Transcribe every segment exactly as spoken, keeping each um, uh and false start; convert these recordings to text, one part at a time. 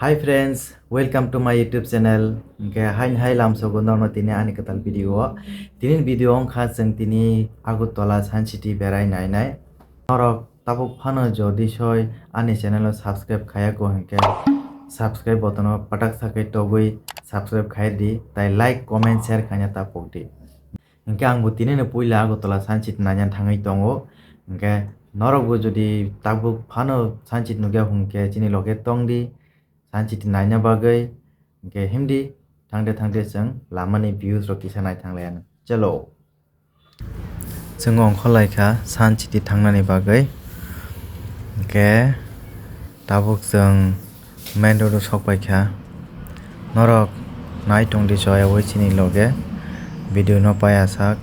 Hi friends, welcome to my YouTube channel. Hwnkhe haini hai lamsogo norno tini ani kwtal video o. Tini video wngkha chwng tini Agartala Science City berai nainai. Norok tabuk phano jodi soi ani channel o subscribe khayako hwnkhe subscribe button o patak sakhe togwi subscribe khai di, tai like, comment, share khaina ta pok di. Hwnkhe ang bo tini no puila Agartala Science City naina thangwi tongo. Hwnkhe norok bo jodi tabuk phano Science City nukya hwnkhe chini loge tong di, Science City naina bagwi. Hwnkhe himdi thangde thangde chwng lamani views rok kisa nai thanglaiyano. Chalo. Chwng ongkhorlaikha Science City thangnani bagwi. Hwnkhe tabuk chwng main road o sokpaikha. Norok nai tongdi choyaui chini loge video no paiya sak.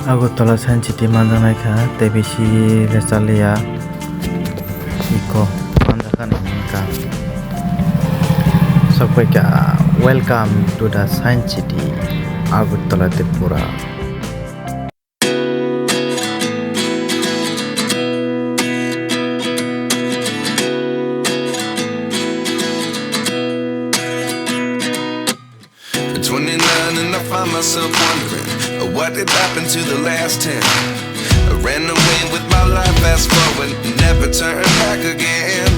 Agartala Science City manjaknai kha, tei bisi le chaliya. Iko manjakha ni hwnka. Sokphaikha, "Welcome to the Science City, Agartala, Tripura." At twenty-nine and I find myself wondering, uh, what did happen to the last ten? I ran away with my life, fast forward, never turn back again.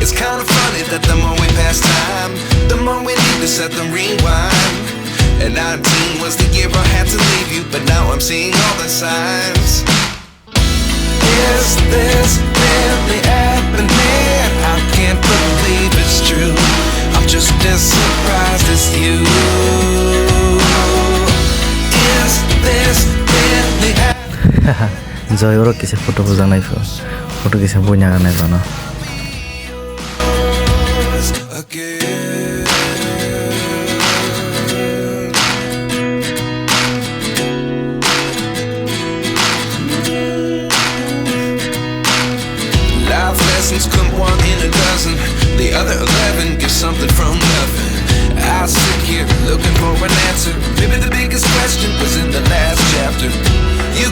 It's kinda funny that the more we pass time, the more we need to set the rewind. And nineteen was the year I had to leave you, but now I'm seeing all the signs. Is this really happening? I can't believe it's true. I'm just as surprised as you. Is this really happening? Joy, oro kisa photo bujaknai pho. Photo kisa buina nai bono. Again. Life lessons come one in a dozen. The other eleven give something from nothing. I sit here looking for an answer. Maybe the biggest question was in the last chapter. You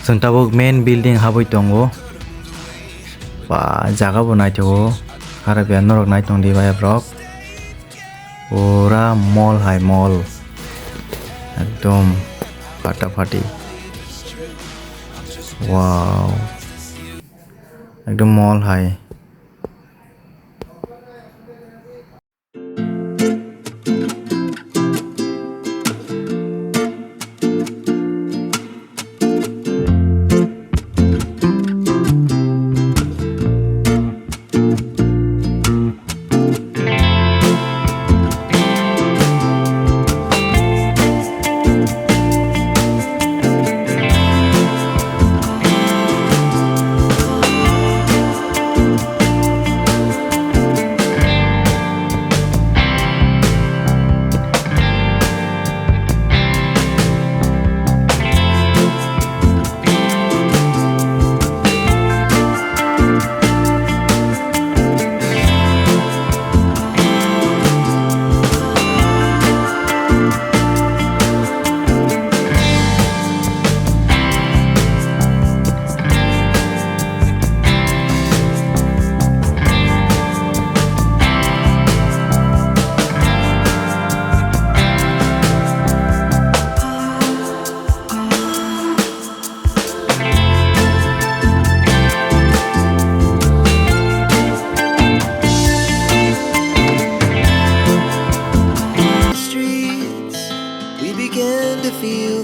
Chwng tabuk main building habwi tongo. Ba, jaga bo naithogo. Aro be norok nai tongdi bai borok. Pura mall hai mall. Ekdom pata pati. Wow. Ekdom mall hai.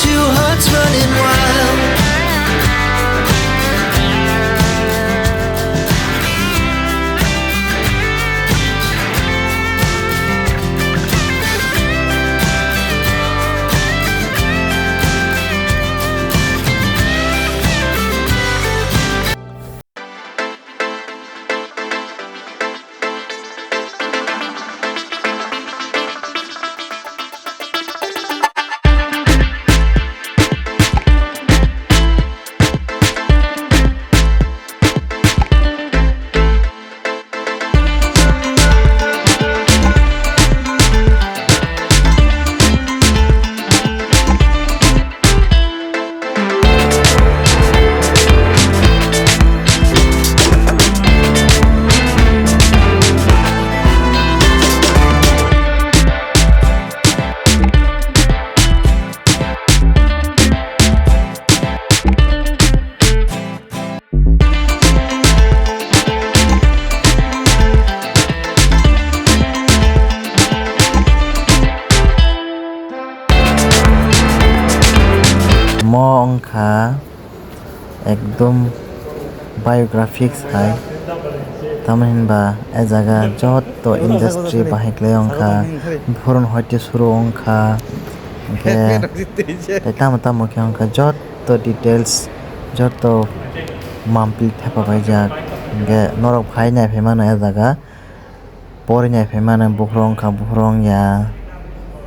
Two hearts running wild. Mo wngkha ekdom biographics hai, tamo hinba e jaga joto industry bahai kwlai wngkha, buphurun hoite suru wngkha, hwnkhe tei tamo tamo khe wngkha joto details, joto mampli thepa paijak, hwnkhe norok phai naiphai mano e jaga. Pori naiphai mano buphuru wngkha, buphuru wngya,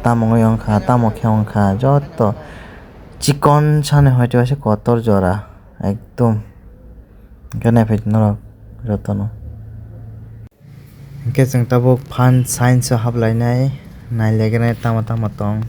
tamo wngwi wngkha, tamo khe wngkha, joto chikon sani hoite waisa kotor jora ekdom. Hwnkhe naiphai norok jotono. Hwnkhe chwng tabuk fun science o haplainai, nailegrenai tamo tamo tong.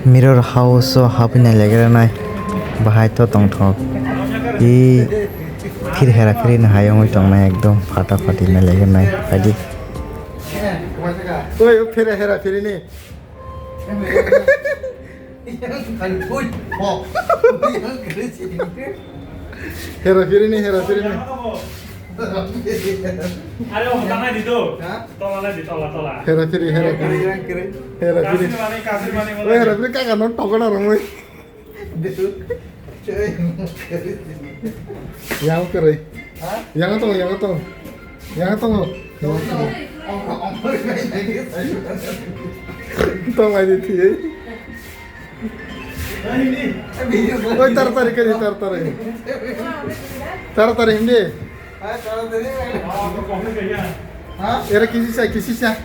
Mirror house o habwi nailegrenai, bahai to tongthok. I phir hera phiri no hai wngwi tongnai, ekdom phata phati nailegrenai. Phaidi. Oi, phira hera phiri ni. Yang kali pun. Yang kali sini. Hera phiri ni, hera phiri ni. Are, o, tanai di to. Ha? Tola nai di, tola, tola. Hera phiri, hera phiri. Kiri, kiri. Hera phiri. Kasir mani, kasir mani. Oi, hera phiri kaka no tokona rong oi. Yang kiri. Ha? Yang tong, yang tong. Yang tong. Tong lai di thi. Oi, taratari kari, taratari. Taratari hindi. Era kisisa, kisisa.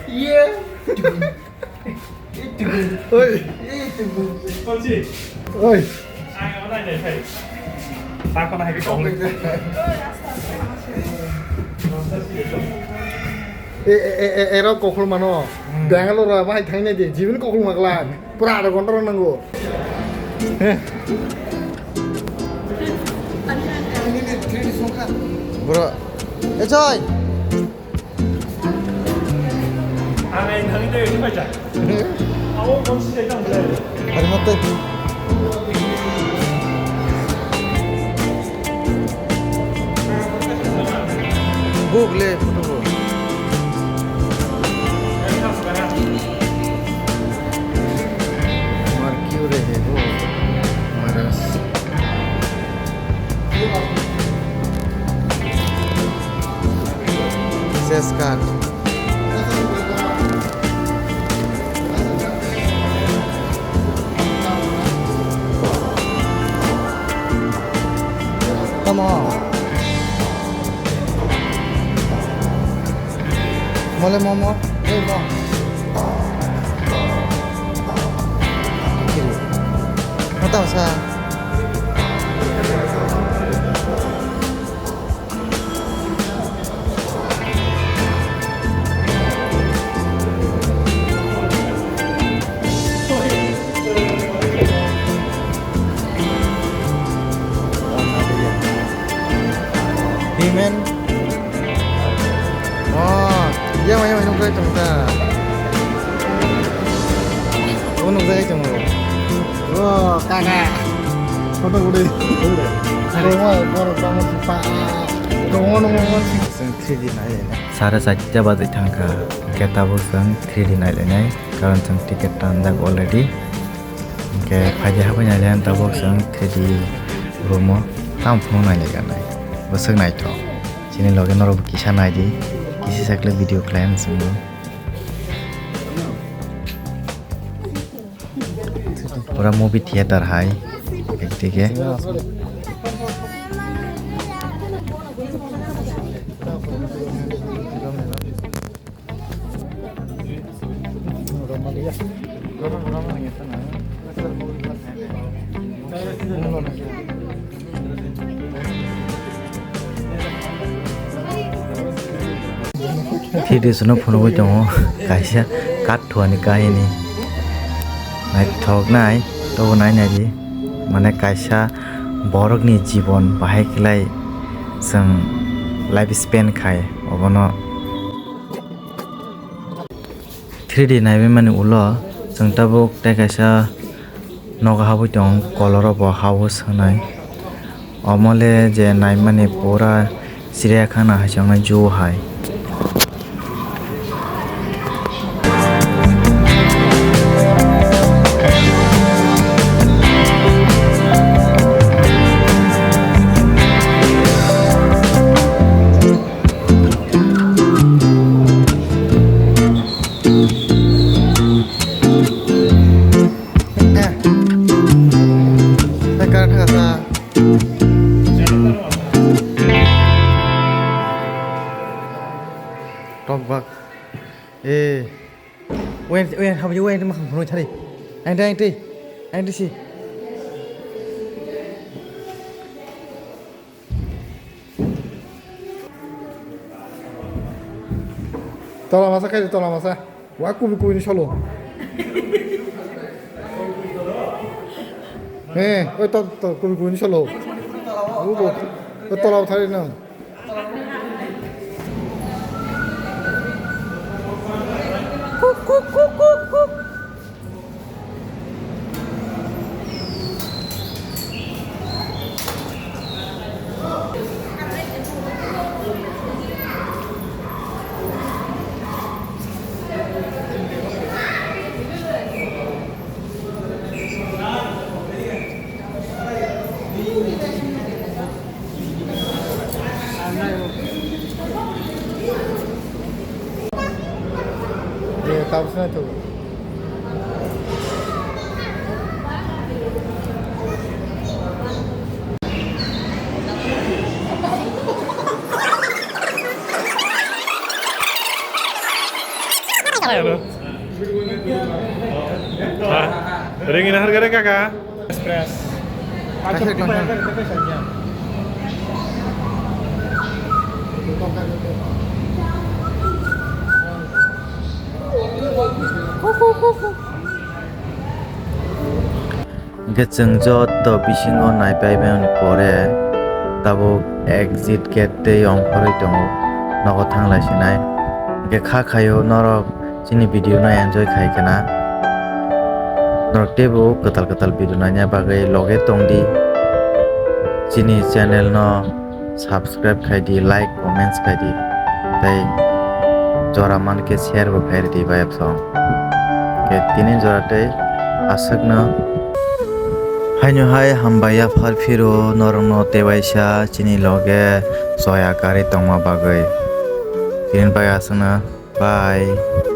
Iya. Oi. Oi. E, e, e, e, ero kokhol mano. Hmm. Bangalore bahai thangnai de, jibin kokhol magla. Pura ada gontor nango. Eh. Bro. Eh, Joy. Ang ang thangwi tei ini baca. Aku konsisten dong, bro. Hari mati. Buk le, photo buk. Mar kyu re he wo, Maharaj. Ses kar. Tamo. Mole momo. Ei mo. Kiri. Mota sa. Himen. Oh, yang mana yang nunggu itu muka? Oh, nunggu itu. Oh, kaka. Photo guri. Tongo, borok tongo, sipa. Tongo, nongo, nongo, si- Chwng three D nai lainai. Sare chaita baje thangkha. Hwnkhe tabuk chwng three D nai lainai. Karon chwng ticket tanjak already. Hwnkhe phaidi habai nai lainai tabuk chwng three D room o. Tamo phunuk nai lai kanai. Bwswk naithok. Chini loge norokbo kisa naidi. Kisa sakle video khlai ang chwngno. Pura movie theater hai ekdike. Video no phunugwi tongo kaisa kathwani kahini. Naithok nai, tobo nai nai di. Mane kaisa borokni jibon bahai khlai chwng life spend khai obono. Three D naiwi mani ulo chwng tabuk tei kaisa nogo habwi tongo, koloro bo ha o swnai. Omo le je naimani pura chiriyakhana hai se wngnai zoo hai. Tokbak. Eh. Wen, wen, habdi wen, makhang phunui thari. Ang dai, ang tei. Ang tei si. Tola masa khai, tola masa. Wa kubi kubi ni solo. Eh, oi to, to, kubi kubi ni solo. Ubo. Oi tola thari na. Kuk, kuk, kuk, kuk, kuk. Ye, tapos na to. Ringin harga re kaka. Express. Hwnkhe chwng joto bisingo naipai mani pore tabuk exit gate tei ongkhorwi tongo, nogo thanglai sinai. Hwnkhe kha khaio norok chini video no enjoy khai khna. Norok teibo kwtal kwtal video naina bagwi loge tongdi. Chini channel no subscribe khai di, like, comments khai di, tei jora man khe share bo khai rw di, bayapsong. Khe tini jora tei aswkno. Haino hai hambai yaphar phiro norokno tei waisa chini loge soya karwi tongma bagwi. Tini bai aswkno, bye.